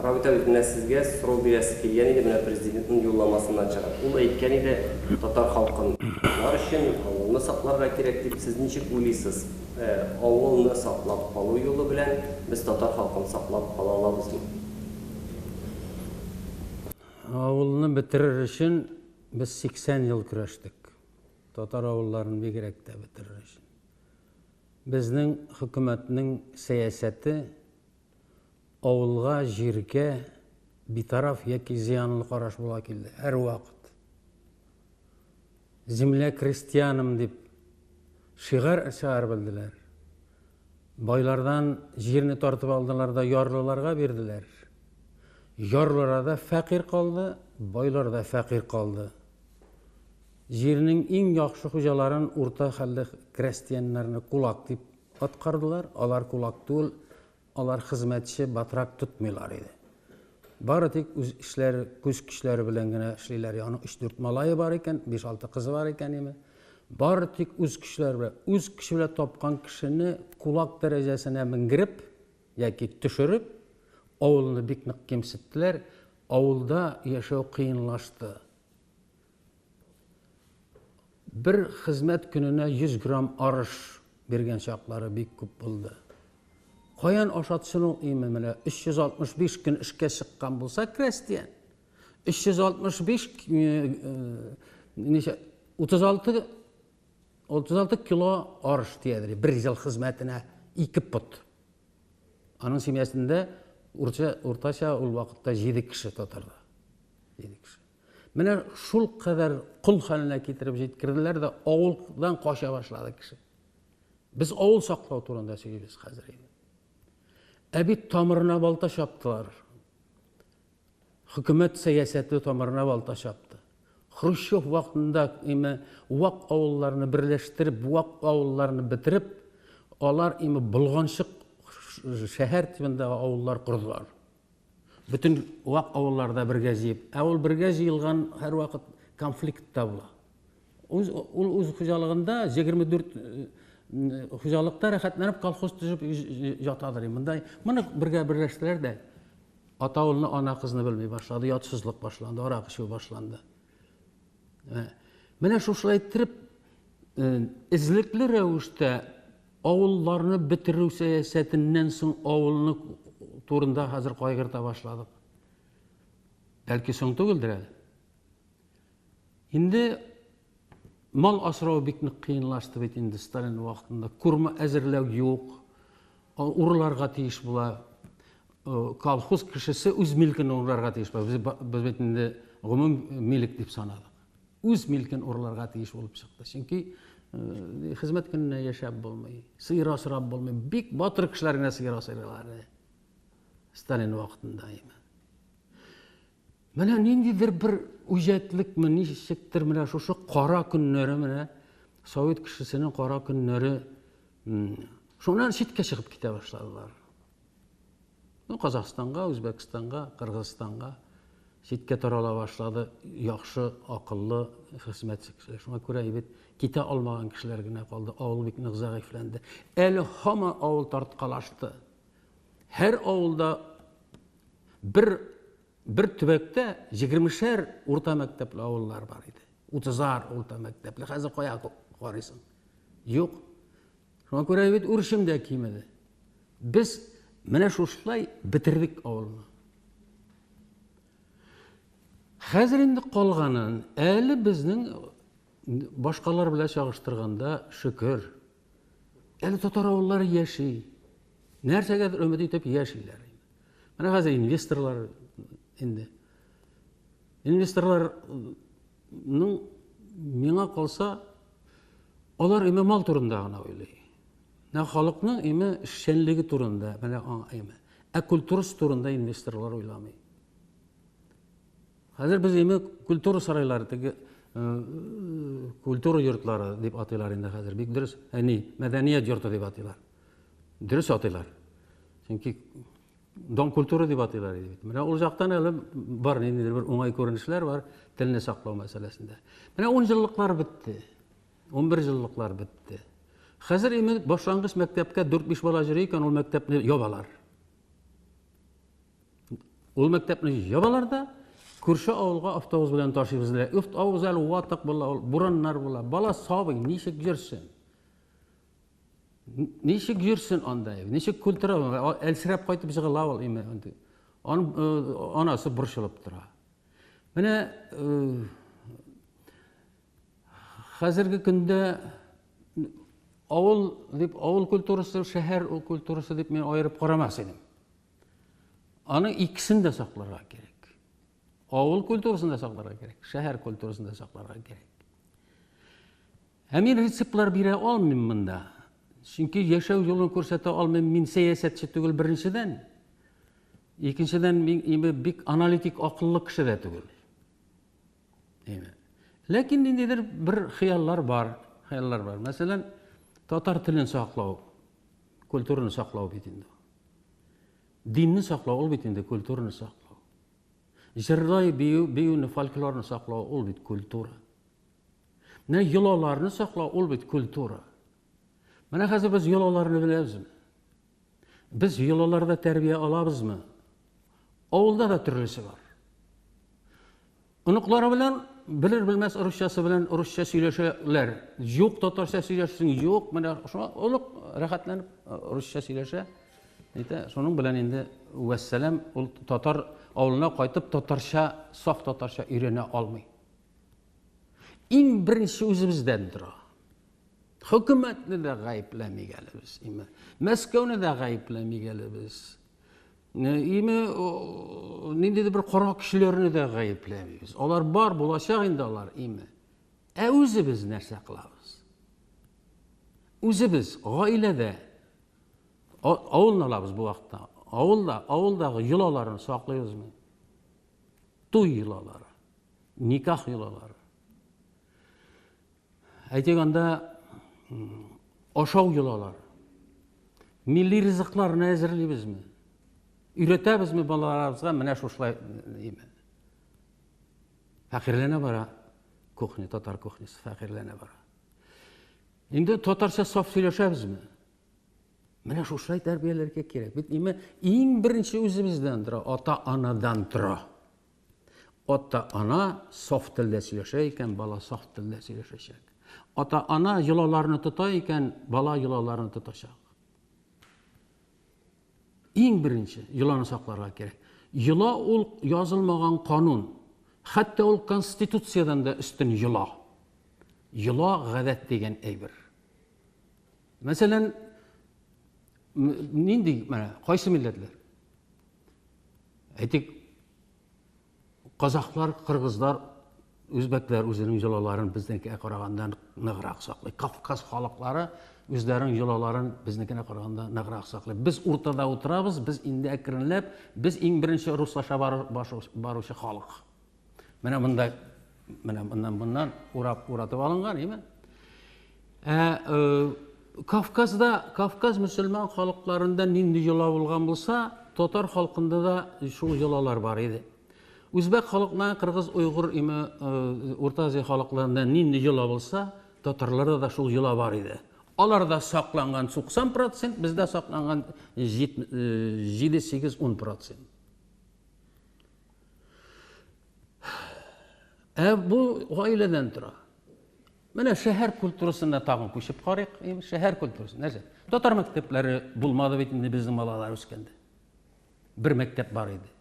Рабит абый, менә сезгә сорау бирәсе килгән иде, менә Президентның юлламасыннан чыгып. Ул әйткән иде, татар халкын саклар өчен авылны сакларга кирәк дип. Сез ничек уйлыйсыз, авылны саклап калу юлы белән без татар халкын саклап кала алабызмы? Авылны бетерер өчен без 80 ел көрәштек. Татар авылларын бигрәк тә бетерер өчен. Безнең хөкүмәтнең сәясәте авылга, җиргә битараф яки зыянлы караш була килде һәрвакыт. Земля крестьянам дип шигарь чыгарып белделәр. Байлардан җирне тартып алдылар да ярлыларга бирделәр. Ярлылар да фәкыйрь калды, байлар да фәкыйрь калды. Җирнең иң яхшы хуҗаларын урта хәлле крәстияннәрне кулак дип аткардылар. Алар кулак түгел, алар хезмәтче, батрак тотмыйлар иде. Бары тик үз эшләре, күз көчләре белән генә эшлиләр. Аның өч-дүрт малае бар икән, биш-алты кызы бар икән име. Бары тик үз көчләре белән, үз көче белән тапкан кешене кулак дәрәҗәсенә менгереп яки төшереп, авылны бик нык кимсеттеләр, авылда яшәү кыенлашты. Бер хезмәт көненә 100 грамм арыш биргән чаклары бик күп булды. Каян ашатсын ул име менә 365 көн эшкә чыккан булса крестьян, 365 ничә 36 36 кило арыш тиядер бер ел хезмәтенә ике пот. Аның семьясында уртача ул вакытта 7 кеше татарда. 7 кеше. Менә шул кадәр кол хәленә китереп җиткерделәр дә авылдан кача башлады кеше. Без авыл саклау турында сөйлибез хәзер инде. Ә бит тамырына балта чаптылар. Хөкүмәт сәясәте тамырына балта чапты. Хрущев вакытында име вак авылларны берләштереп, вак авылларны бетереп, алар име болганчык шәһәр тибындагы авыллар кордылар. Бөтен вак авылларда бергә җыеп. Ә ул бергә җыелган һәрвакыт конфликтта була. Үз, ул үз хуҗалыгында 24 э, хуҗалыкта рәхәтләнеп колхоз төзеп ятадыр. Монда моны бергә берләштеләр дә ата улны, ана кызны белми башлады, ятсызлык башланды, арак эчү башланды. Э, менә шушылай иттереп э, эзлекле рәвештә Авылларны бетерү сәясәтеннән соң авылны турында хәзер кайгырта башладык. Бәлки соң түгелдер әле. Инде мал асрау бик нык кыенлашты бит инде Сталин вакытында. Курма әзерләү юк. Урларга тиеш була. Колхоз кешесе үз милкен урларга тиеш була. Без, без бит инде гомум милек дип санадык. Үз милкен урларга тиеш булып чыкты. Чөнки хезмәт көненә яшәп булмый, сыер асрап булмый. Бик батыр кешеләр генә сыер асрыйлар иде. Сталин вакытында име. Менә ниндидер бер үҗәтлекме, ничектер менә шушы кара көннәре менә совет кешесенең кара көннәре шуннан читкә чыгып китә башладылар. Ну, Казахстанга, Үзбәкстанга, Кыргызстанга читкә тарала башлады яхшы, акыллы хезмәтче кешеләр. Шуңа күрә бит китә алмаган кешеләр генә калды. Авыл бик нык зәгыйфьләнде. Әле һаман авыл тарткалашты. Һәр авылда бер бер төбәктә 20-шәр урта мәктәпле авыллар бар иде. 30-ар урта мәктәпле. Хәзер кая карыйсың? Юк. Шуңа күрә бит үрчем дә кимеде. Без менә шушылай бетердек авылны. Хәзер инде калганын әле безнең башкалар белән чагыштырганда шөкер. Әле татар авыллары яши. Нәрсәгәдер өмет итеп яшиләр. Менә хәзер инвесторлар инде. Инвесторларның миңа калса, алар име мал турында гына уйлый. Менә халыкның име эшчәнлеге турында, менә аңа име. Ә культурасы турында инвесторлар уйламый. Хәзер без име культура сарайлары, теге э, культура йортлары дип атыйлар инде хәзер. Бик дөрес. Әни, мәдәният йорты дип атыйлар. Дөрес атыйлар. Чөнки дом культуры дип атыйлар иде бит. Менә ул жактан әле бар ниндидер бер уңай күренешләр бар телне саклау мәсьәләсендә. Менә 10 еллыклар бетте. 11 еллыклар бетте. Хәзер инде башлангыч мәктәпкә 4-5 бала йөри икән, ул мәктәпне ябалар. Ул мәктәпне ябалар да, күрше авылга автобус белән ташыйбыз диләр. Автобус әле ватык була, ул бураннар була. Бала сабый, ничек йөрсен? Ничек йөрсен анда? Ничек культура? Әлсерәп кайтып җыгыла ул име. Аның э, анасы борчылып тора. Менә э, хәзерге көндә авыл дип авыл культурасы, шәһәр культурасы дип мин аерып карамас идем. Аның икесен дә сакларга кирәк. Авыл культурасын да сакларга кирәк, шәһәр культурасын да сакларга кирәк. Ә мин рецептлар бирә алмыйм монда. Чөнки яшәү юлын күрсәтә алмыйм. Мин сәясәтче түгел беренчедән. Икенчедән, мин име бик аналитик акыллы кеше дә түгел. Име. Ләкин ниндидер бер хыяллар бар, хыяллар бар. Мәсәлән, татар телен саклау, культураны саклау бит инде. Динне саклау ул бит инде культураны саклау. Җырлай бию, биюне, фольклорны саклау ул бит культура. Менә йолаларны саклау ул бит культура. Менә хәзер без йолаларны беләбезме? Без йолаларда тәрбия алабызмы? Авылда да төрлесе бар. Оныклары белән белер-белмәс русчасы белән русча сөйләшәләр. Юк, татарча сөйләшсең, юк, менә шуңа онык рәхәтләнеп э, русча сөйләшә. Әйтә, шуның белән инде вәссәлам, ул татар авылына кайтып татарча, саф татарча өйрәнә алмый. Иң беренче үзебездән тора. Хөкүмәтне дә гаепләмик әле без, име. Мәскәүне дә гаепләмик әле без. Име ниндидер бер кара көчләрне дә гаепләмибез. Алар бар, булачак инде алар, име. Ә үзебез нәрсә кылабыз? Үзебез гаиләдә авылны алабыз бу вакытта. Авылда, авылдагы йолаларны саклыйбызмы? Туй йолалары, никах йолалары. Әйтик анда ашау йолалары. Милли ризыкларны әзерлибезме? Өйрәтәбезме балаларыбызга менә шушылай име? Фәкыйрьләнә бара кухня, татар кухнясы фәкыйрьләнә бара. Инде татарча саф сөйләшәбезме? Менә шушылай тәрбияләргә кирәк. Бит име иң беренче үзебездән тора, ата-анадан тора. Ата-ана саф телдә сөйләшә икән, бала саф телдә сөйләшәчәк. Ата-ана йолаларны тота икән, бала йолаларны тотачак. Иң беренче йоланы сакларга кирәк. Йола ул язылмаган канун. Хәтта ул конституциядән дә өстен йола. Йола гадәт дигән әйбер. Мәсәлән, нинди, менә, кайсы милләтләр? Әйтик, казахлар, кыргызлар, үзбәкләр үзенең йолаларын безнекегә караганда ныграк саклый. Кавказ халыклары үзләренең йолаларын безнекенә караганда ныграк саклый. Без уртада утырабыз, без инде әкренләп, без иң беренче руслаша баручы халык. Менә монда, менә моннан моннан урап уратып алынган, әйме? Ә э, Кавказда, Кавказ мөселман халыкларында нинди йола булган булса, татар халкында да шул йолалар бар иде. Үзбәк халкына, кыргыз, уйгыр, име, э, Урта Азия халыкларында нинди йола булса, татарларда да шул йола бар иде. Аларда сакланган 90%, бездә сакланган 7, 8, 10%. Ә бу гаиләдән тора. Менә шәһәр культурасына тагын күчеп карыйк. Шәһәр культурасы. Нәрсә? Татар мәктәпләре булмады бит инде безнең балалар үскәндә. Бер мәктәп бар иде.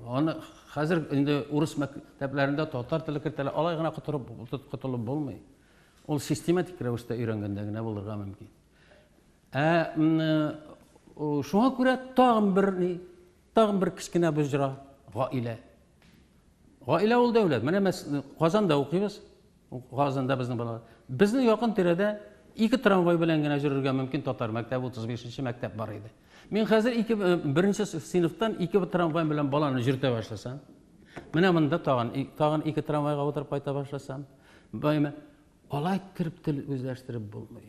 Аны хәзер инде урыс мәктәпләрендә татар теле кертәләр. Алай гына котырып котылып булмый. Ул систематик рәвештә өйрәнгәндә генә булырга мөмкин. Ә шуңа күрә тагын бер ни, тагын бер кечкенә боҗра, гаилә. Гаилә ул дәүләт. Менә мәс, Казанда укыйбыз. Казанда безнең балалар. Безнең якын тирәдә ике трамвай белән генә йөрергә мөмкин татар мәктәбе, 35 нче мәктәп бар иде. Мин хәзер ике, беренче сыйныфтан ике трамвай белән баланы йөртә башласам, менә монда тагын, тагын ике трамвайга утырып кайта башласам, Алай иттереп тел үзләштереп булмый.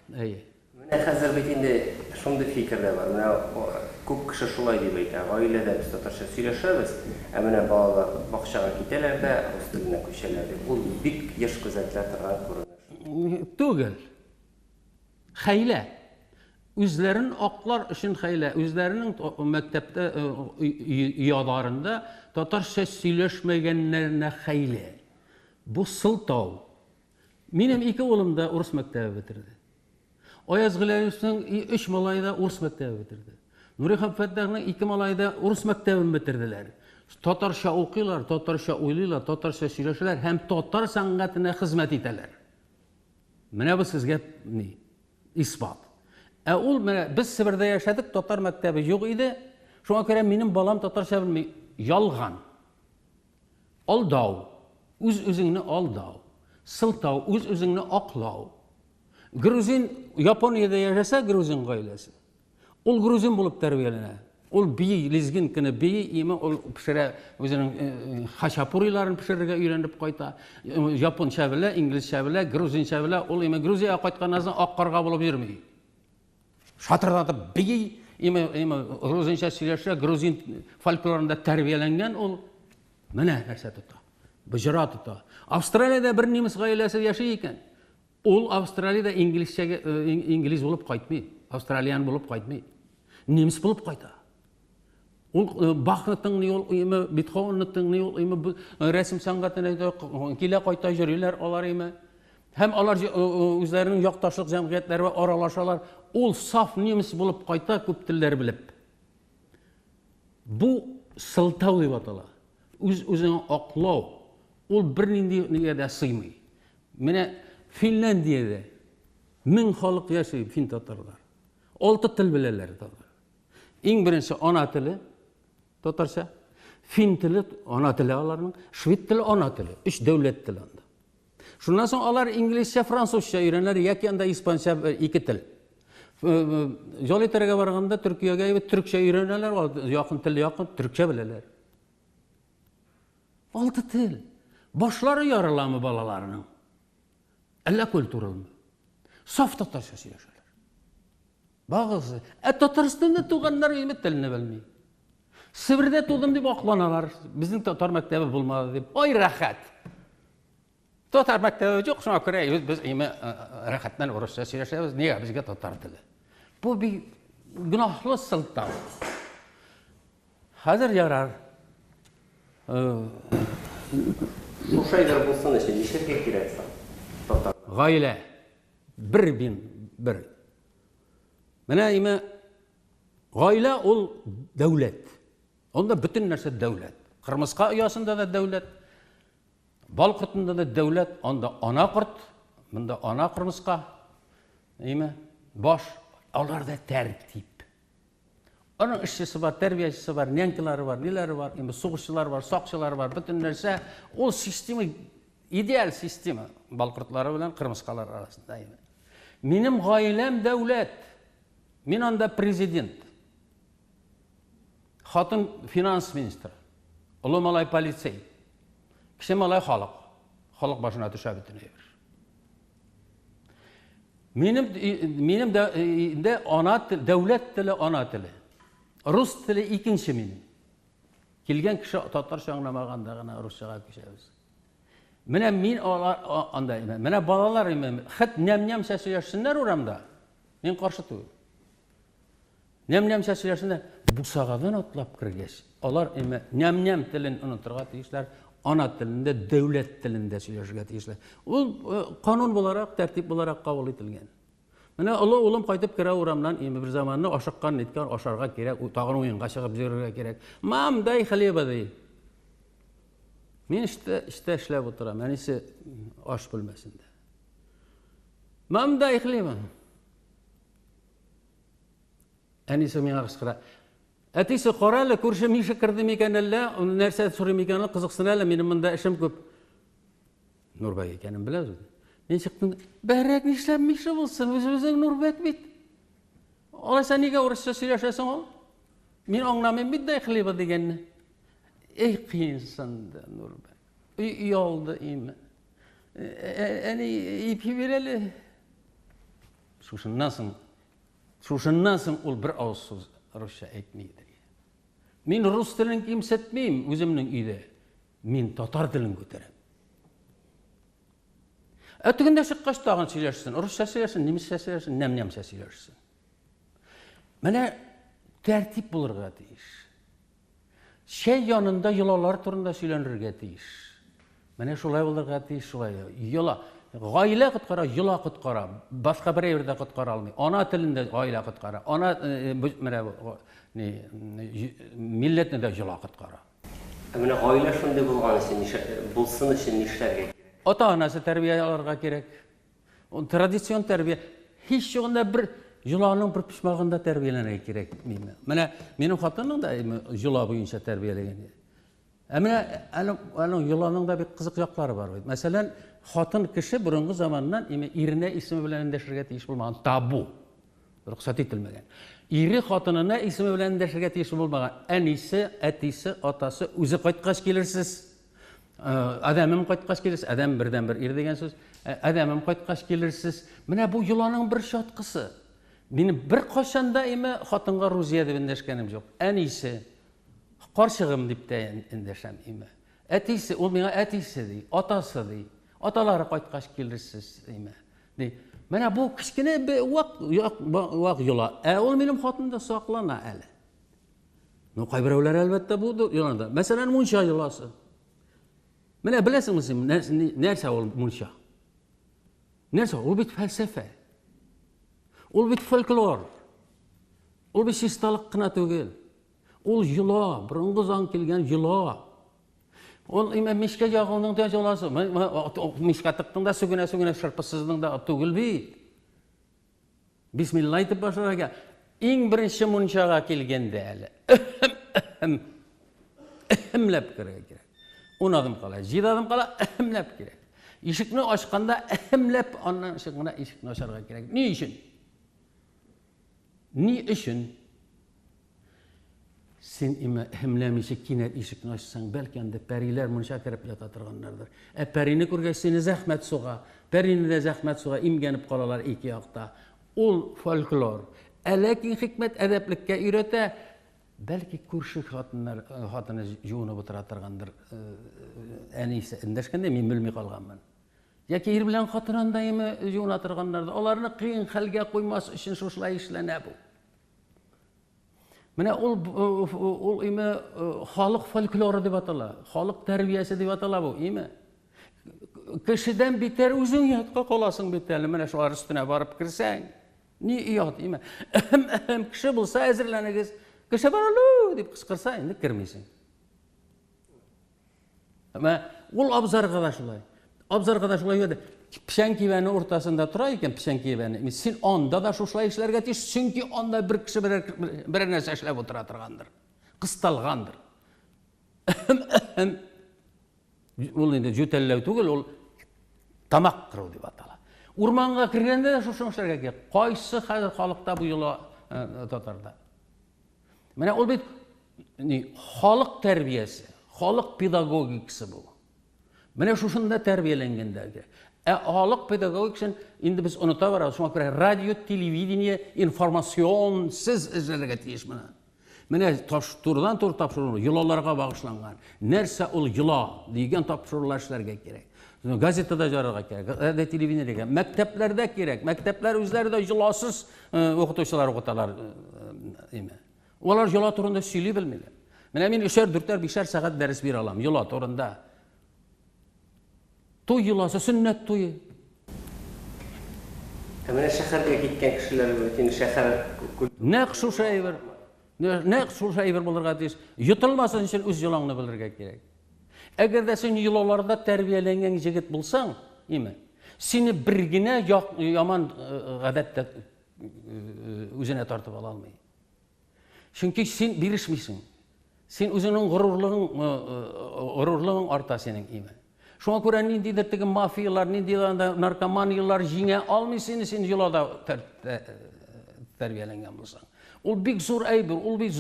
Әйе. Менә хәзер бит инде шундый фикер дә бар. Менә күп кеше шулай дип әйтә, гаиләдә без татарча сөйләшәбез, ә менә балалар бакчага китәләр дә рус теленә күчәләр дип. Ул бик еш күзәтелә торган күренеш. Түгел. Хәйлә. Үзләрен аклар өчен хәйлә, үзләренең мәктәптә ояларында татарча сөйләшмәгәннәренә хәйлә. Бу сылтау. Минем ике улым да урыс мәктәбе бетерде. Аяз Гыйләҗевның өч малае да урыс мәктәбе бетерде. Нури Хәбфәттахның ике малае да урыс мәктәбен бетерделәр. Татарча укыйлар, татарча уйлыйлар, татарча сөйләшәләр һәм татар сәнгатенә хезмәт итәләр. Менә бу сезгә ни? Исбат. Ә ул менә без Себердә яшәдек, татар мәктәбе юк иде. Шуңа күрә минем балам татарча белми. Ялган. Алдау. Үз-үзеңне алдау. Сылтау, үз-үзеңне аклау. Грузин Япониядә яшәсә, грузин гаиләсе. Ул грузин булып тәрбияләнә. Ул бии, лезгинканы бии, име ул пешерә, үзенең э, э, хачапуриларын пешерергә өйрәнеп кайта. Э, японча белә, инглизчә белә, грузинча белә. Ул име Грузиягә кайтканнан соң ак карга булып йөрми. Шатырдатып бии, име, име грузинча сөйләшә, грузин фольклорында тәрбияләнгән ул. Менә нәрсә тота. Боҗра тота. Австралиядә бер немец гаиләсе яши икән. Ул Австралиядә инглизчәгә инглиз булып кайтмый, австралиян булып кайтмый. Немец булып кайта. Ул Бахны тыңлый, ул име Бетховенны тыңлый, ул име рәсем сәнгатенә килә кайта йөриләр алар име. Һәм алар үзләренең якташлык җәмгыятьләре аралашалар. Ул саф немец булып кайта, күп телләр белеп. Бу сылтау дип атала. Үз-үзеңне аклау. Ул бернинди нигә дә сыймый. Менә Финляндиядә 1000 халык яши, фин татарлар. Алты тел беләләр татар. Иң беренче ана теле татарча, фин теле ана теле аларның, швед теле ана теле, өч дәүләт теле анда. Шуннан соң алар инглизчә, французча өйрәнәләр яки анда испанча э, ике тел. Э, э, ял итәргә барганда Төркиягә төркчә өйрәнәләр, якын тел якын, төркчә беләләр. Алты тел. Башлары ярыламы балаларының? Әллә культуралымы? Саф татарча сөйләшәләр. Багыз. Ә Татарстанда туганнар инде телне белми. Себердә тудым дип акланалар. Безнең татар мәктәбе булмады дип. Ай рәхәт. Татар мәктәбе юк, шуңа күрә без име рәхәттән урысча сөйләшәбез. Нигә безгә татар теле? Бу бик гөнаһлы сылтау. Хәзер ярар. Шушы әйбер булсын өчен нишләргә кирәк соң? Татар. Гаилә. Бер бин бер. Менә име гаилә ул дәүләт. Анда бөтен нәрсә дәүләт. Кырмыска оясында да дәүләт. Бал кортында да дәүләт, анда ана корт, монда ана кырмыска. Име? Баш, аларда тәртип. Аның эшчесе бар, тәрбиячесе бар, нянькалары бар, ниләре бар, инде сугышчылар бар, сакчылар бар, бөтен нәрсә. Ул система, идеаль система бал кортлары белән кырмыскалар арасында инде. Минем гаиләм дәүләт. Мин анда президент. Хатын финанс министры. Олы малай полицей. Кече малай халык. Халык башына төшә бөтен әйбер. Минем минем дә инде ана тел, дәүләт теле ана теле. Рус теле икенче минем. Килгән кеше татарча аңламаганда гына русчага күчәбез. Менә мин алар анда, менә балалар хет ням-нямча сөйләшсеннәр урамда. Мин каршы түгел. Ням-нямча сөйләшсеннәр. Бусагадан атлап кергәч, алар әмма ням-ням телен онытырга тиешләр, ана телендә, дәүләт телендә сөйләшергә тиешләр. Ул э, канун буларак, тәртип буларак кабул ителгән. Менә олы улым кайтып керә урамнан, инде бер заманны ашыккан, ниткән, ашарга кирәк, тагын уенга чыгып йөрергә кирәк. Мам, дай хлеба, ди. Мин эштә, эштә эшләп утырам, әнисе аш бүлмәсендә. Мам, дай хлеба. Әнисе миңа кычкыра. Әтисе, кара әле, күрше Миша керде микән әллә, нәрсә сорый микән, кызыксын әле, минем монда эшем күп. Нурбәк икәнен белә үзе. Мин чыктым, бәрәк нишләп Миша булсын, үзебезнең Нурбәк бит. Алайса нигә урысча сөйләшәсең ул? Мин аңламыйм бит дай хлеба дигәнне. Эй, кыенсынды Нурбәк. Үй оялды име. Әни, ипи бир әле. Шушыннан соң, шушыннан соң ул бер авыз сүз русча әйтми иде. Мин рус телен кимсетмим үземнең өйдә. Мин татар телен күтәрәм. Ә тегендә чыккач тагын сөйләшсен, русча сөйләшсен, немецчә сөйләшсен, нәм-нәмчә сөйләшсен. Менә тәртип булырга тиеш. Чәй янында йолалар турында сөйләнергә тиеш. Менә шулай булырга тиеш, шулай. Йола. Гаилә коткара, йола коткара. Башка бер әйбер дә коткара алмый. Ана телендә гаилә коткара. Ана э, э, менә ни милләтне дә йола коткара. Ә менә гаилә шундый булган өчен булсын өчен нишләргә кирәк? Ата-анасы тәрбия алырга кирәк. Традицион тәрбия һич югында бер йоланың бер почмагында тәрбияләнергә кирәк. Менә минем хатынның да йола буенча тәрбияләгән. Ә менә әле аның йоланың да бик кызык яклары бар бит. Мәсәлән, хатын кеше борынгы заманнан име иренә исеме белән эндәшергә тиеш булмаган, табу. Рөхсәт ителмәгән. Ире хатынына исеме белән эндәшергә тиеш булмаган. Әнисе, әтисе, атасы үзе кайткач килерсез. Адәмем кайткач килерсез. Адәм бердән-бер ир дигән сүз. Адәмем кайткач килерсез. Менә бу йоланың бер чаткысы. Минем беркайчан да име хатынга Рузия дип эндәшкәнем юк. Әнисе, карчыгым дип тә эндәшәм име. Әтисе, ул миңа әтисе ди, атасы ди. Аталары кайткач килерсез име. Ди. Менә бу кечкенә вак, вак йола. Ә ул минем хатында саклана әле. Ну, кайберәүләр әлбәттә бу йолада. Мәсәлән, мунча йоласы. Менә беләсеңме син, нәрсә ул мунча? Нәрсә? Ул бит фәлсәфә. Ул бит фольклор. Ул бит чисталык кына түгел. Ул йола, борынгы зан килгән йола. Ул имә мичкә ягуның да йоласы. Мичкә тыктың да сүгенә-сүгенә шырпысызның да түгел бит. Бисмилла әйтеп башларга. Иң беренче мунчага килгәндә әле. Эхемләп керергә кирәк. Ун адым кала, җиде адым кала, эхемләп кирәк. Ишекне ачканда эхемләп аннан соң гына ишекне ачарга кирәк. Ни өчен? Ни өчен? Син имә эһемләмичә кинәт ишекне ачсаң, бәлки анда пәриләр мунча кереп ята торганнардыр. Ә пәрине күргәч, сине зәхмәт суга. Пәрине дә зәхмәт суга, имгәнеп калалар ике якта. Ул фольклор. Ә ләкин хикмәт әдәплеккә өйрәтә. Бәлки күрше хатыннар э, хатыны җуынып утыра торгандыр. Э, әнисе эндәшкәндә мин белми калганмын. Яки ир белән хатын анда име җуына торганнардыр. Аларны кыен хәлгә куймас өчен шушылай эшләнә бу. Менә ул ул име халык фольклоры дип атала, халык тәрбиясе дип атала бу, име. Кешедән битәр үзең оятка каласың бит әле, менә шулар өстенә барып керсәң. Ни оят, име. Кеше булса әзерләнегез. Кеше бар әле дип кычкырса, инде кермисең. Әмма ул абзарга да шулай. Абзарга да шулай йөрде. Печән кибәне уртасында тора икән, печән кибәне. Син анда да шушылай эшләргә тиеш, чөнки анда бер кеше берәр, берәр нәрсә эшләп утыра торгандыр. Кысталгандыр. Ул инде җүтәлләү түгел, ул тамак кыру дип атала. Урманга кергәндә дә шушыны эшләргә кирәк. Кайсы хәзер халыкта бу йола э, татарда? Менә ул бит ни, халык тәрбиясе, халык педагогикасы бу. Менә шушында тәрбияләнгәндәге. Ә халык педагогикасын инде без оныта барабыз. Шуңа күрә радио, телевидение информацион сез эзләргә тиеш менә. Менә таш турыдан туры тапшыру йолаларга багышланган. Нәрсә ул йола дигән тапшырулар эшләргә кирәк. Газетада жарырга кирәк, радио, телевидениегә, мәктәпләрдә кирәк. Мәктәпләр үзләре дә йоласыз укытучылар укыталар име. Алар йола турында сөйли белмиләр. Менә мин өчәр, дүртәр, бишәр сәгать дәрес бирә алам йола турында. Туй йоласы, сөннәт туе. Ә менә шәһәргә киткән кешеләр бит инде шәһәр Нәкъ шушы әйбер. Нәкъ шушы әйбер булырга тиеш. Йотылмасын өчен үз йолаңны белергә кирәк. Әгәр дә син йолаларда тәрбияләнгән җегет булсаң, име, сине бер генә яман гадәт тә үзенә тартып ала алмый. Чөнки син бирешмисең. Син үзеңнең горурлыгың, горурлыгың арта синең име. Шуңа күрә ниндидер теге мафиялар, ниндидер анда наркоманиялар җиңә алмый сине, син йолада тәрбияләнгән булсаң. Ул бик зур әйбер, ул бик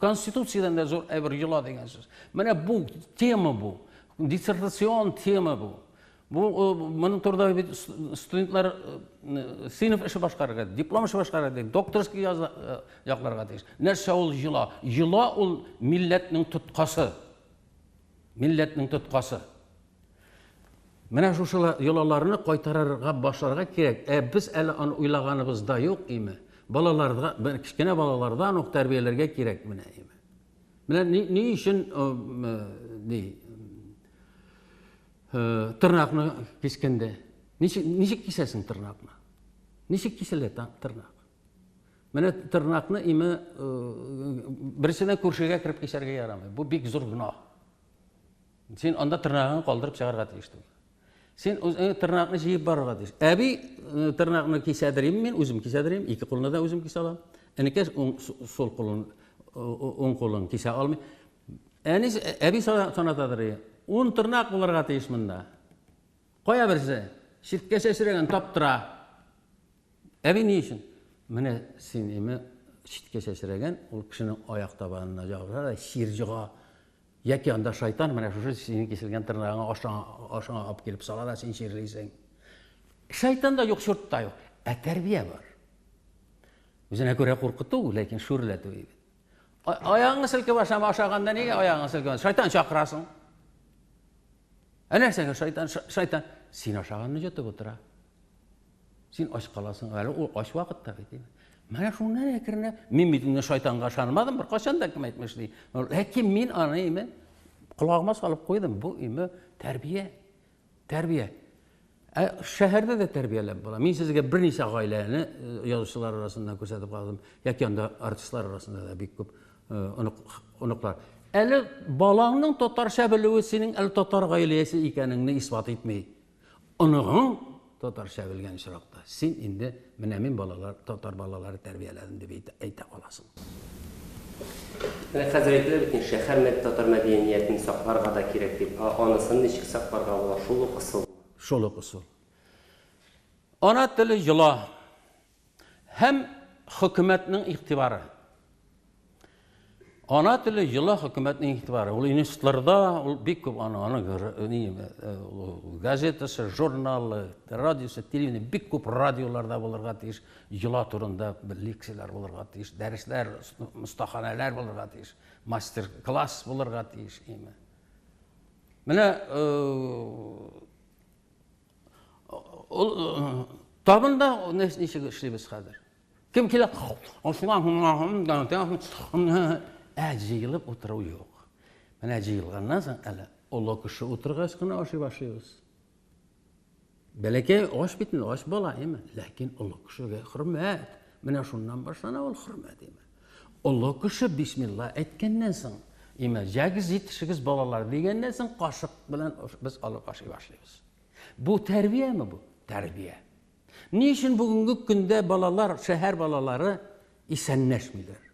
конституциядән дә зур әйбер йола дигән сүз. Менә бу тема бу, диссертацион тема бу. Бу моның турында бит студентлар сыйныф эше башкарырга, диплом эше башкарырга тиеш, докторский якларга тиеш. Нәрсә ул йола? Йола ул милләтнең тоткасы. Милләтнең тоткасы. Менә шушы йолаларны кайтарырга башларга кирәк. Ә без әле аны уйлаганыбыз да юк име. Балаларга, кечкенә балалардан ук тәрбияләргә кирәк менә. Менә ни, ни өчен ни тырнакны кискәндә ничек ничек кисәсең тырнакны? Ничек киселә тырнак? Менә тырнакны име берсенә күршегә кереп кисәргә ярамый. Бу бик зур гөнаһ. Син анда тырнагыңны калдырып чыгарга тиеш түгел. Син үзең тырнакны җыеп барырга тиеш. Әби тырнакны кисәдерим мин, үзем кисәдерим, ике кулны да үзем кисә алам. Энекәш уң сул кулын уң кулын кисә алмый. Әни әби санатадыр. Ун тырнак булырга тиеш монда. Кая берсе? Читкә чәчрәгән таптыра. Әби ни өчен? Менә син име читкә чәчрәгән, ул кешенең аяк табанына җабыша да чир йога. Яки анда шайтан менә шушы синең киселгән тырнагыңа ашаңа, ашаңа алып килеп сала да син чирлисең. Шайтан да юк, чурт та юк. Ә тәрбия бар. Үзенә күрә куркыту, ләкин шүрләтү бит. Аягыңны селкеп ашама, ашаганда нигә аягыңны селкеп? Шайтан чакырасың. Ә нәрсәгә шайтан, шайтан син ашаганны йотып утыра. Син ач каласың, әле ул ач вакытта бит. Менә шуннан әкренләп, мин бит инде шайтанга ышанмадым, беркайчан да кем әйтмешли. Ләкин мин аны име колагыма салып куйдым. Бу име тәрбия. Тәрбия. Ә шәһәрдә дә тәрбияләп була. Мин сезгә берничә гаиләне э, язучылар арасыннан күрсәтеп калдым. Яки анда артистлар арасында да бик күп э, онык, оныклар. Әле балаңның татарча белүе синең әле татар гаиләсе икәнеңне исбат итми. Оныгың татарча белгән очракта, син инде менә мин балалар, татар балалары тәрбияләдем дип әйтә аласың. Менә хәзер әйтелә бит инде, шәһәр мәд татар мәдәниятен сакларга да кирәк дип. Ә анысын ничек сакларга була? Шул ук ысул. Шул ук ысул. Ана теле йола һәм хөкүмәтнең игътибары. Ана теле йола хөкүмәтнең игътибары. Ул институтларда, ул бик күп аны, аның ни, газетасы, журналы, радиосы, телевидение, бик күп радиоларда булырга тиеш, йола турында лекцияләр булырга тиеш, дәресләр, мостаханәләр булырга тиеш, мастер-класс булырга тиеш. Менә ул табында ничек эшлибез хәзер? Кем килә? Ә җыелып утыру юк. Менә җыелганнан соң әле олы кеше утыргач кына ашый башлыйбыз. Бәләкәй аш бит инде, аш бала, әйме? Ләкин олы кешегә хөрмәт. Менә шуннан башлана ул хөрмәт, әйме? Олы кеше бисмилла әйткәннән соң, әйме, җәгез җитешегез балалар дигәннән соң кашык белән без алып ашый башлыйбыз. Бу тәрбияме бу? Тәрбия. Ни өчен бүгенге көндә балалар, шәһәр балалары исәнләшмиләр?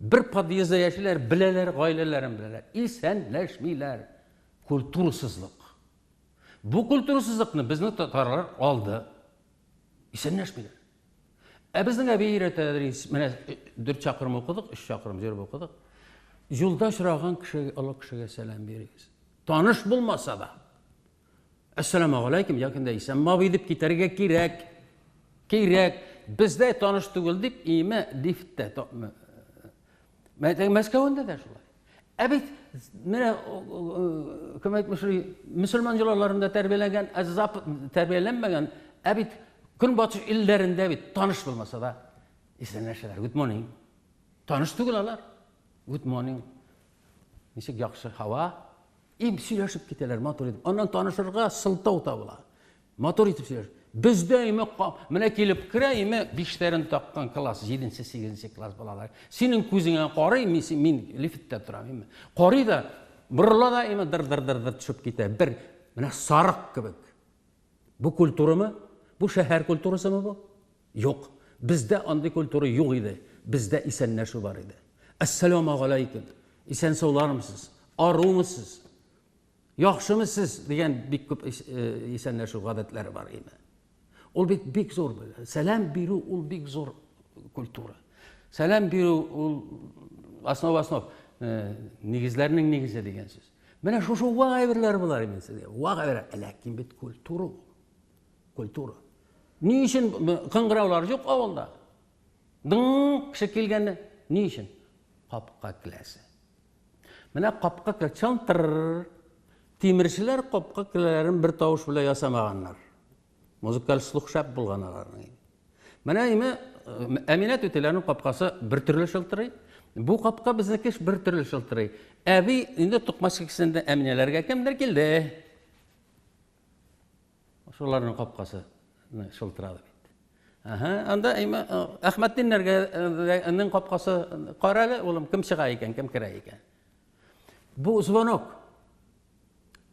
Бер подъездда яшиләр, беләләр, гаиләләрен беләләр. Исәнләшмиләр. Культурасызлык. Бу культурасызлыкны безнең татарлар алды. Исәнләшмиләр. Ә безнең әби өйрәтә, менә 4 чакрым укыдык, 3 чакрым йөреп укыдык. Юлда очраган кешегә, олы кешегә сәлам бирегез. Таныш булмаса да. Әссәламәгаләйкем, якында исәнме абый дип китәргә кирәк. Кирәк. Бездә таныш түгел дип, име лифтта. Мәскәүендә дә шулай. Ә бит менә кем әйтмешли, мөселман йолаларында тәрбияләнгән, ә запад тәрбияләнмәгән, ә бит көнбатыш илләрендә бит таныш булмаса да исәнләшәләр. Good morning. Таныш түгел алар. Good morning. Ничек яхшы һава. Им сөйләшеп китәләр матур итеп. Аннан танышырга сылтау табыла. Матур итеп сөйләш. Бездә име менә килеп керә име бишләрен таккан класс, 7-нче, 8-нче класс балалар. Синең күзеңә карый, мин, мин лифтта торам име. Карый да, борыла да име дыр-дыр-дыр төшеп китә. Бер менә сарык кебек. Бу культурамы? Бу шәһәр культурасымы бу? Юк. Бездә андый культура юк иде. Бездә исәнләшү бар иде. Әссәламәгаләйкем. Исән-саулармысыз? Арумысыз? Яхшымы сез? Дигән бик күп исәнләшү гадәтләре бар иде. Ул бит бик зур. Сәлам бирү ул бик зур культура. Сәлам бирү ул основа основ, нигезләрнең нигезе дигән сүз. Менә шушы вак әйберләр болар мин сезгә. Вак әйберләр, ләкин бит культура ул. Культура. Ни өчен кыңгыраулар юк авылда? Дың кеше килгәндә ни өчен? Капка келәсе. Менә капка келә чантыр. Тимерчеләр капка келәләрен бер тавыш белән ясамаганнар. Музыкаль слух шәп булган аларның. Менә име Әминә түтиләрнең капкасы бер төрле шылтырый. Бу капка безнеке бер төрле шылтырый. Әби инде токмач кисендә Әминәләргә кемдер килде. Шуларның капкасы шылтырады бит. Ага, анда әйме Әхмәтдиннәргә нең капкасы кара әле, улым, кем чыга икән, кем керә икән. Бу звонок.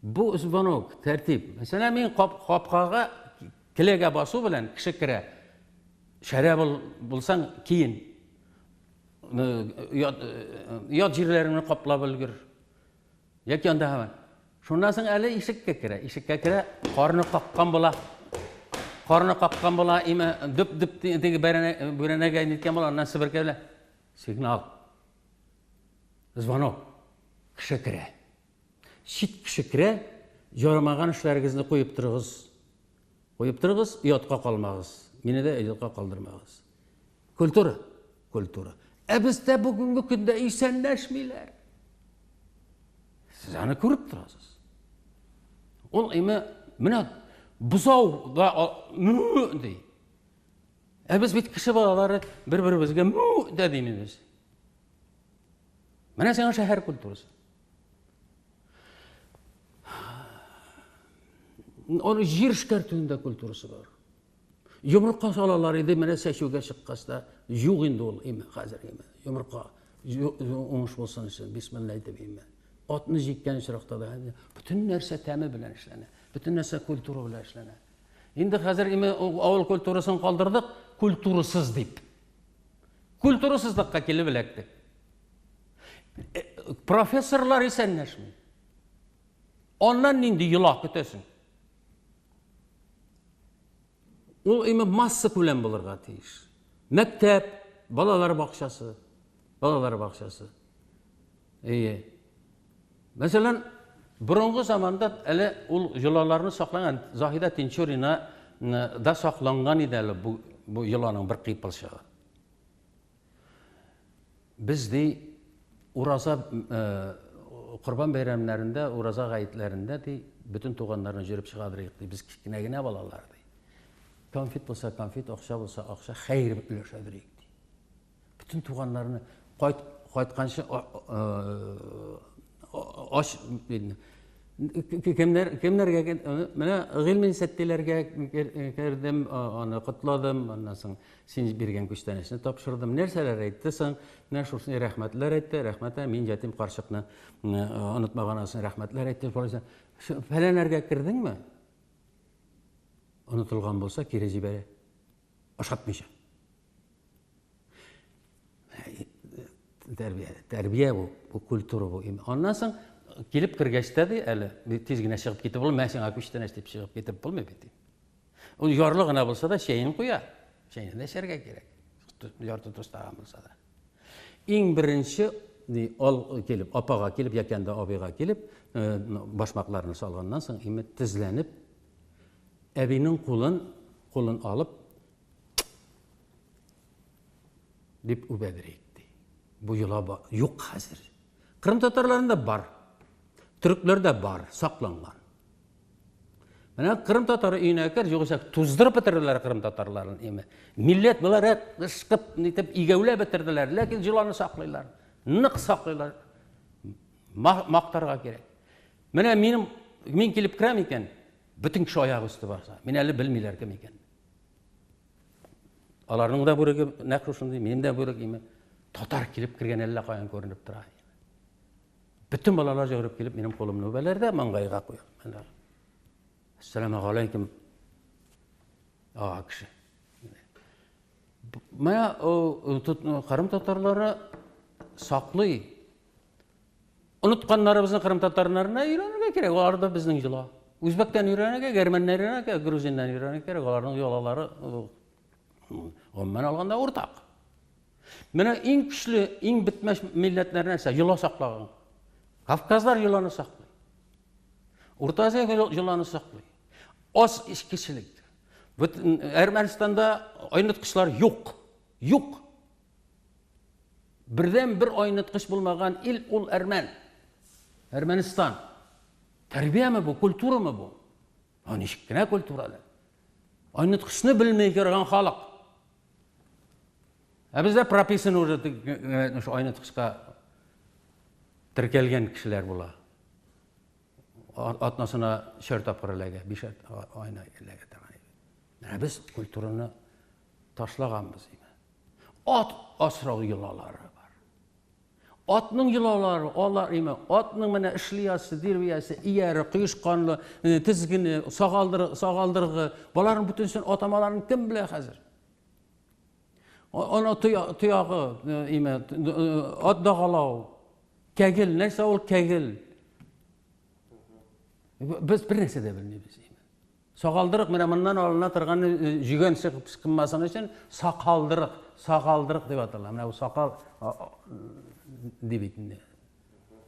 Бу звонок, тәртип. Мәсәлән, мин кап, капкага келәгә басу белән кеше керә. Шәрә бул, булсаң, киен. Ят, ят җирләреңне каплап өлгер. Яки анда һаман. Шуннан соң әле ишеккә керә. Ишеккә керә, карны каккан була. Карны каккан була, име дөп-дөп теге бәрәнә, бүрәнәгә ниткән була, аннан себерке белән. Сигнал. Звонок. Кеше керә. Чит кеше керә, ярамаган эшләрегезне куеп торыгыз. Куеп торыгыз, оятка калмагыз. Мине дә оятка калдырмагыз. Культура, культура. Ә бездә бүгенге көндә исәнләшмиләр. Сез аны күреп торасыз. Ул име менә бозау да мү ди. Ә без бит кеше балалары бер-беребезгә мү дә димибез. Менә сиңа шәһәр культурасы. Аны җир эшкәртүнең дә культурасы бар. Йомырка салалар иде, менә сәчүгә чыккач та юк инде ул име хәзер име. Йомырка уңыш булсын өчен бисмилла әйтеп име. Атны җиккән очракта да бөтен нәрсә тәме белән эшләнә, бөтен нәрсә культура белән эшләнә. Инде хәзер име авыл культурасын калдырдык, культурасыз дип. Культурасызлыкка килеп эләктек. Э, профессорлар исәнләшми. Аннан нинди йола көтәсең? Ул име масса күләм булырга тиеш. Мәктәп, балалар бакчасы, балалар бакчасы. Әйе. Мәсәлән, борынгы заманда әле ул йолаларны сакланган Заһидә Тинчурина да сакланган иде әле бу, бу йоланың бер кыйпылчыгы. Без ди ураза Корбан бәйрәмнәрендә, ураза гаетләрендә ди, бөтен туганнарны җөреп чыгадырыйк ди, без кечкенә генә балалар ди. Конфет булса конфет, акча булса акча, хәер өләшәдерик ди. Бөтен туганнарны кайт, кайтканчы ач кемнәр кемнәргә менә Гыйльмин Сәттиләргә кердем, аны котладым, аннан соң Син биргән күчтәнәчне тапшырдым. Нәрсәләр әйтте соң? Менә шушындый рәхмәтләр әйтте. Рәхмәт, мин ятим карчыкны онытмаган өчен рәхмәтләр әйтте. Фәләнәргә кердеңме? Онытылган булса, кире җибәрә. Ашатмыйча. Тәрбия, тәрбия бу, бу культура бу. Аннан соң килеп кергәч тә ди, әле тиз генә чыгып китеп булмый, мә сиңа күчтәнәч дип чыгып китеп булмый бит. Ул ярлы гына булса да чәен куя. Чәйне дә эчәргә кирәк. Ярты тустаган булса да. Иң беренче ни ал килеп, апага килеп, яки анда абыйга килеп, э, башмакларны салганнан соң, име тезләнеп, әбинең кулын, кулын алып, дип үбәдер итте. Бу йола юк хәзер. Кырым татарларында бар. Төркләрдә бар, сакланган. Менә Кырым татары өенә кер, югыйсә туздырып бетерделәр Кырым татарларын име. Милләт буларак ышкып, нитеп игәүләп бетерделәр, ләкин җыланы саклыйлар. Нык саклыйлар. Мактарга кирәк. Менә минем мин килеп керәм икән, бөтен кеше аяк өсте барса. Мин әле белмиләр кем икән. Аларның да бүреге нәкъ шушындый, минем дә бүрек име. Татар килеп кергән әллә каян күренеп тора. Бөтен балалар җөгереп килеп минем кулымны үбәләр дә маңгайга куялар. Ассаламу алейкум. Ага кеше. Менә Кырым татарлары саклый. Онытканнарыбызны Кырым татарларына өйрәнергә кирәк. Алар да безнең йола. Үзбәктән өйрәнергә, гәрмәннән өйрәнергә, грузиннан өйрәнергә кирәк. Аларның йолалары гомумән алганда уртак. Менә иң көчле, иң бетмәс милләтләр нәрсә? Йола саклаган. Кавказлар йоланы саклый. Урта Азия йоланы саклый. Аз эчкечелек. Әрмәнстанда айныткычлар юк. Юк. Бердән бер айныткыч булмаган ил ул әрмән. Әрмәнстан. Тәрбияме бу, культурамы бу? А ничек кенә культура әле? Айныткычны белми йөргән халык. Ә бездә прописан уже шул айныткычка теркәлгән кешеләр була. Атнасына өчәр тапкыр эләгә, бишәр айна эләгә торган. Менә без культураны ташлаганбыз. Ат асрау йолалары бар. Атның йолалары, алар име, атның менә эшлиясе, дирбиясе, ияре, кыешканлы, тезгене, сагалдыры, сагалдыргы, боларның бөтенесен атамаларын кем белә хәзер? Ана тоягы, име, ат дагалау, кәгел, нәрсә ул кәгел? Без бер нәрсә дә белмибез. Сакалдырык менә моннан алына торган җөгән чыгып чыкмасын өчен сакалдырык, сакалдырык дип атала. Менә бу сакал дип бит инде.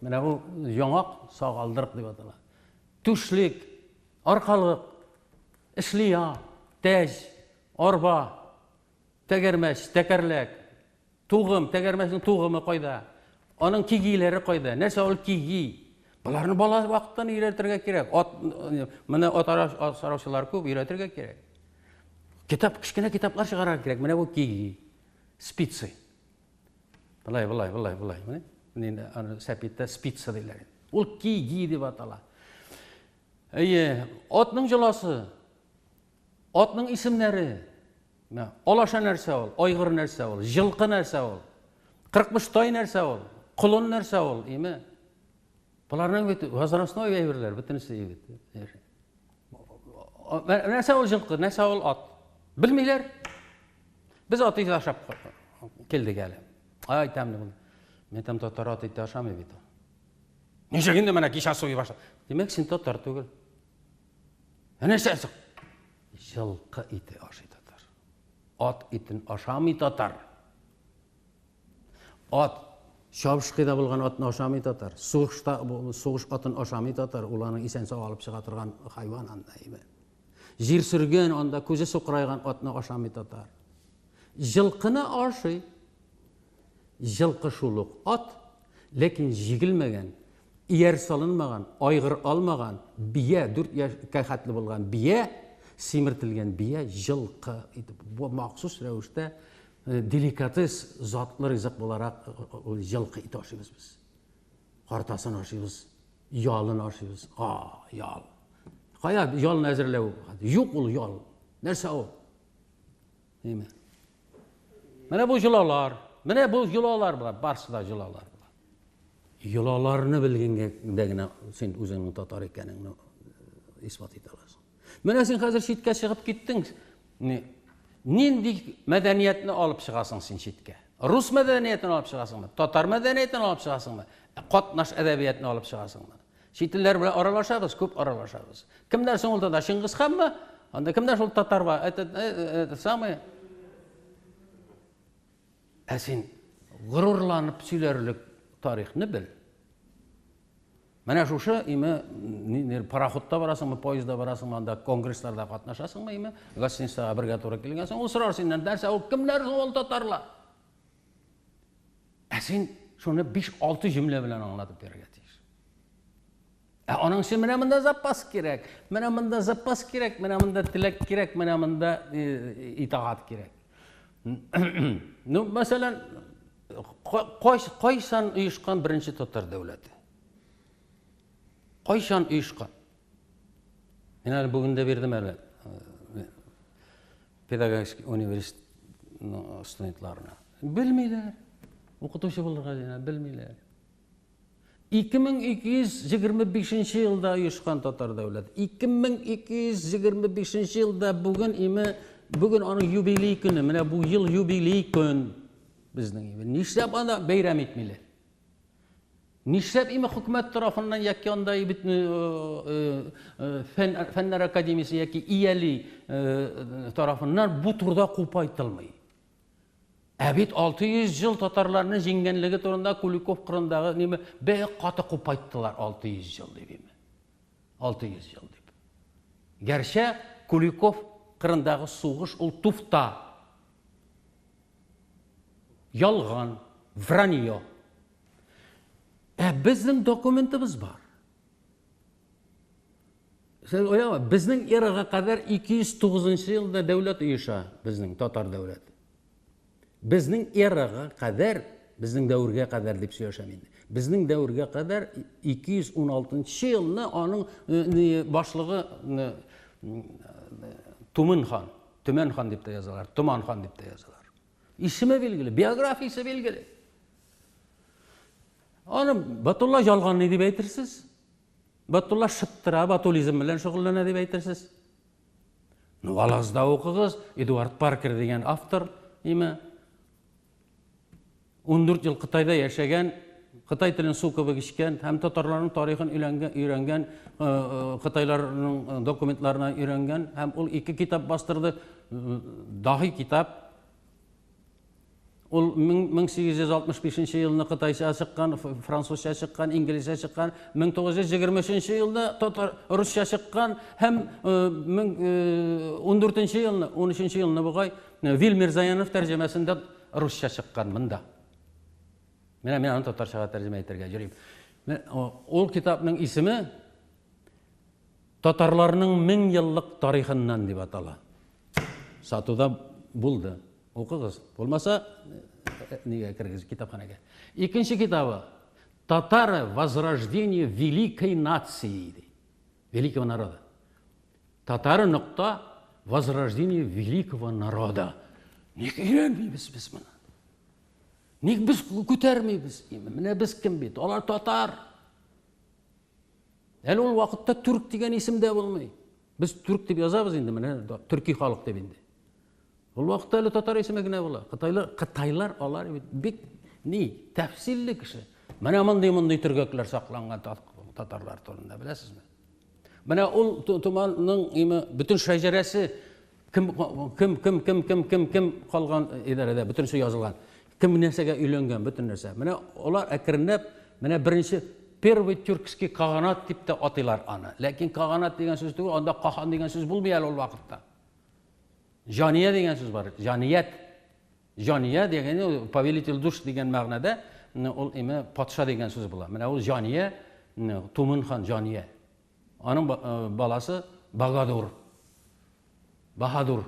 Менә бу яңак сакалдырык дип атала. Түшлек, аркалык, эшлия, тәҗ, арба, тәгәрмәч, тәкәрләк, Тугым, тәгәрмәчнең тугымы кайда? Аның кигиләре кайда? Нәрсә ул киги? Боларны бала вакыттан өйрәтергә кирәк. Ат, менә ат асраучылар күп, өйрәтергә кирәк. Китап, кечкенә китаплар чыгарырга кирәк. Менә бу киги, спицы. Былай, былай, былай, былай. Менә инде аны сәпиттә спица диләр. Ул киги дип атала. Әйе, атның җоласы, атның исемнәре. Менә алаша нәрсә ул, айгыр нәрсә ул, җылкы нәрсә ул, кырыкмыш тай нәрсә ул, колын нәрсә ул, име? Боларның бит возрастной әйберләр, бөтенесе бит. Нәрсә ул җылкы, нәрсә ул ат? Белмиләр. Без ат ите ашап килдек әле. Ай, тәмле булды. Мин әйтәм, татар ат ите ашамый бит ул. Ничек инде менә кичә суй башлады. Димәк, син татар түгел. Ә нәрсә соң? Җылкы ите ашый татар. Ат итен ашамый татар. Ат чабышкыда булган атны ашамый татар. Сугышта сугыш атын ашамый татар. Ул аның исән сау алып чыга торган хайван анда име. Җир сөргән анда күзе сукырайган атны ашамый татар. Җылкыны ашый. Җылкы шул ук ат, ләкин җигелмәгән, ияр салынмаган, айгыр алмаган, бия, дүрт яшькә хәтле булган бия, симертелгән бия, җылкы итеп, бу махсус рәвештә деликатес, затлы ризык буларак ул җылкы ите ашыйбыз без. Картасын ашыйбыз, ялын ашыйбыз. А, ял. Кая ялны әзерләү? Юк ул ял. Нәрсә ул? Ниме? Менә бу йолалар, менә бу йолалар була, барсы да йолалар була. Йолаларны белгәнгә генә син үзеңнең татар икәнеңне исбат итә аласың. Менә син хәзер читкә чыгып киттең. Нинди мәдәниятне алып чыгасың син читкә? Рус мәдәниятен алып чыгасыңмы? Татар мәдәниятен алып чыгасыңмы? Катнаш әдәбиятны алып чыгасыңмы? Чит илләр белән аралашабыз, күп аралашабыз. Кемнәр соң ул татар? Чингиз ханмы? Анда кемнәр шул татар бар? Это, это самое. Ә син горурланып сөйләрлек тарихны бел. Менә шушы име пароходта барасыңмы, поездда барасыңмы, анда конгрессларда катнашасыңмы име, гостиницага бергә туры килгәнсең, ул сорар синнән, нәрсә ул кемнәр соң ул татарлар? Ә син шуны 5-6 җөмлә белән аңлатып бирергә тиеш. Ә аның өчен менә монда запас кирәк, менә монда запас кирәк, менә монда теләк кирәк, менә монда итагать кирәк. Ну, мәсәлән, кайчан оешкан беренче татар дәүләте? Кайчан оешкан? Мин әле бүген дә бирдем әле педагогический университет студентларына. Белмиләр. Укытучы булырга дигән, белмиләр. 2225 елда оешкан татар дәүләте. 2225 елда бүген име, бүген аның юбилей көне. Менә бу ел юбилей көн безнең. Нишләп анда бәйрәм итмиләр? Нишләп име хөкүмәт тарафыннан яки анда бит фән, фәннәр академиясе яки ИЯЛИ тарафыннан бу турыда купайтылмый. Ә бит 600 ел татарларны җиңгәнлеге турында Куликов кырындагы неме бик каты купайттылар 600 ел дип име. 600 ел дип. Гәрчә Куликов кырындагы сугыш ул туфта. Ялган, вранье. Ә безнең документыбыз бар. Сез уйлама, безнең эрага кадәр 209 елда дәүләт оеша, безнең татар дәүләте. Безнең эрага кадәр, безнең дәвергә кадәр дип сөйләшәм инде. Безнең дәвергә кадәр 216 елны аның башлыгы Тумын хан, Төмән хан дип тә язалар, Томан хан дип тә язалар. Исеме билгеле, биографиясе билгеле. Аны Батулла ялганлый дип әйтерсез. Батулла шыттыра, батулизм белән шөгыльләнә дип әйтерсез. Ну, Алазда укыгыз, Эдуард Паркер дигән автор, име? 14 ел Кытайда яшәгән, Кытай телен су кебек эчкән һәм татарларның тарихын өйләнгән, өйрәнгән, э, э, кытайларның э, документларына өйрәнгән һәм ул ике китап бастырды, даһи китап. Ул 1865 елны кытайча чыккан, французча чыккан, инглизчә чыккан, 1923 елда татар русча чыккан һәм 14 елны, 13 елны бугай Вил Мирзаянов тәрҗемәсендә русча чыккан монда. Менә мин аны татарчага тәрҗемә итәргә йөрим. Ул китапның исеме Татарларның мең еллык тарихыннан дип атала. Сатуда булды. Укыгыз. Булмаса, нигә керегез китапханәгә. Икенче китабы Татары возрождение великой нации ди. Великого народа. Татары нокта возрождение великого народа. Ник өйрәнмибез без моны? Ник без күтәрмибез? Менә без кем бит? Алар татар. Әле ул вакытта түрк дигән исем дә булмый. Без түрк дип язабыз инде, менә төрки халык дип инде. Ул вакытта әле татар исеме генә була. Кытайлар, кытайлар алар бит бик ни, тәфсилле кеше. Менә мондый-мондый төргәкләр сакланган татарлар турында, беләсезме? Менә ул туманның име бөтен шәҗәрәсе кем кем кем кем кем кем кем калган идарәдә бөтенесе язылган. Кем нәрсәгә өйләнгән, бөтен нәрсә. Менә алар әкренләп менә беренче первый тюркский каганат дип тә атыйлар аны. Ләкин каганат дигән сүз түгел, анда кахан дигән сүз булмый әле ул вакытта. Җания дигән сүз бар. Җаният. Җания дигән повелитель душ дигән мәгънәдә ул име патша дигән сүз була. Менә ул Җания, Тумын хан Җания. Аның баласы Багадур. Баһадур.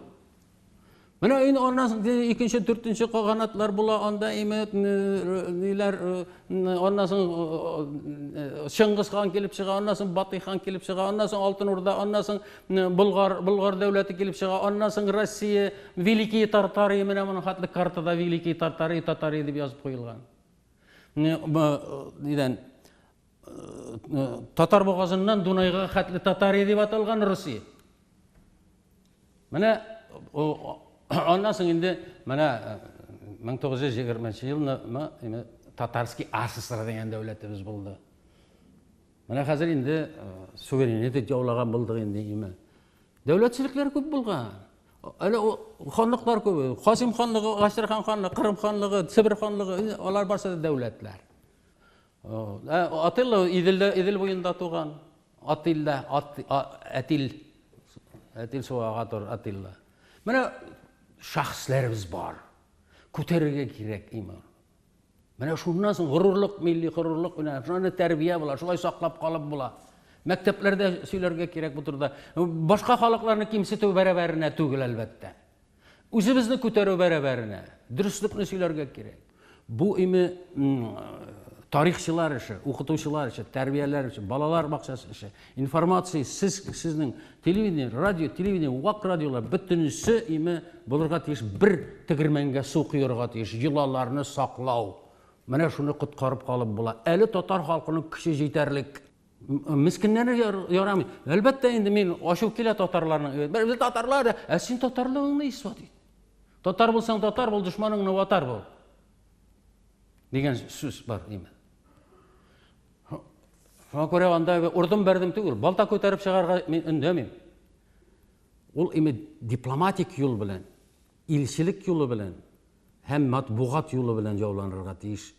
Менә инде аннан соң икенче, дүртенче каганатлар була, анда име ниләр, аннан соң Чыңгыз хан килеп чыга, аннан соң Батый хан килеп чыга, аннан соң Алтын Урда, аннан соң Болгар, Болгар дәүләте килеп чыга, аннан соң Россия, Великие Тартарии, менә моның хәтле картада Великие Тартарии, Татария дип язып куелган. Нидән Татар бугазыннан Дунайга хәтле Татария дип аталган Русия. Менә аннан соң инде менә 1920 елны Татарский АССР дигән дәүләтебез булды. Менә хәзер инде суверенитет яулаган булдык инде име. Дәүләтчелекләр күп булган. Әле ханлыклар күп. Касим ханлыгы, Әстерхан ханлыгы, Кырым ханлыгы, Себер ханлыгы, алар барсы да дәүләтләр. Атилла Иделдә, Идел буенда туган. Атилла, Әтил. Әтил суга тор, Атилла. Менә шәхесләребез бар. Күтәрергә кирәк иман. Менә шуннан соң горурлык, милли горурлык менә шуны тәрбия була, шулай саклап калып була. Мәктәпләрдә сөйләргә кирәк бу турыда. Башка халыкларны кимсетү бәрабәренә түгел, әлбәттә. Үзебезне күтәрү бәрабәренә, дөреслекне сөйләргә кирәк. Бу име тарихчылар эше, укытучылар эше, тәрбияләр эше, балалар бакчасы эше. Информация сез сезнең телевидение, радио, телевидение, вак радиолар бөтенесе име булырга тиеш бер тегермәнгә су коярга тиеш. Йолаларны саклау. Менә шуны коткарып калып була. Әле татар халкының көче җитәрлек. Мескеннәрне ярамый. Әлбәттә инде мин ачу килә татарларның. Без татарлар, ә син татарлыгыңны исбат ит. Татар булсаң татар бул, дошманыңны ватар бул. Дигән сүз бар име. Шуңа күрә анда урдым бәрдем түгел, балта күтәреп чыгарга мин өндәмим. Ул име дипломатик юл белән, илчелек юлы белән һәм матбугат юлы белән яуланырга тиеш.